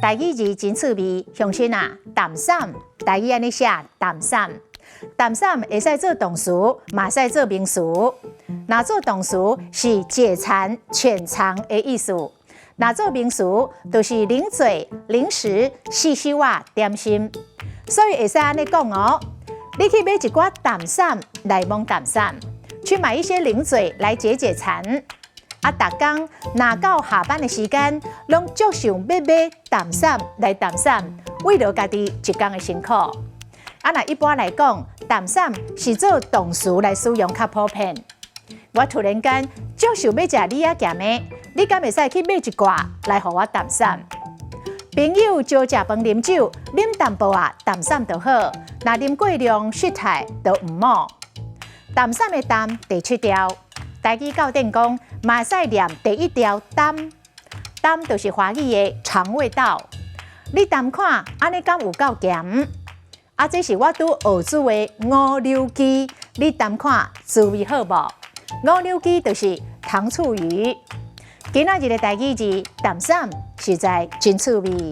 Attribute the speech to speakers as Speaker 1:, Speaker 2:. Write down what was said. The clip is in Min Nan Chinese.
Speaker 1: 台語字真趣味，鄉親啊，淡散，台語按呢寫淡散，淡散會使做動詞，嘛會使做名詞。若做動詞是解饞、淺嘗的意思；若做名詞，就是零嘴、零食、細細碗點心。所以會使按呢講哦，你去買一寡淡散來摸淡散，去買一些零嘴來解解饞。啊，逐工若到下班的時間，攏足想欲買淡散來淡散，慰勞家己一工的辛苦。啊，若一般來講，淡散是做動詞來使用較普遍。我突然間足想欲食李仔鹹的，你敢會使去買一掛來予我淡散？朋友招食飯啉酒，啉淡薄仔淡散就好，若啉過量失態就毋好。淡散的淡第七調。台語教典講，嘛會使念第一調擔，擔就是華語的腸胃道。你擔看，按呢敢有夠鹹？啊，這是我拄學煮的五柳雞，你擔看滋味好無？五柳雞就是糖醋魚。今仔日的台語字淡散，實在真趣味。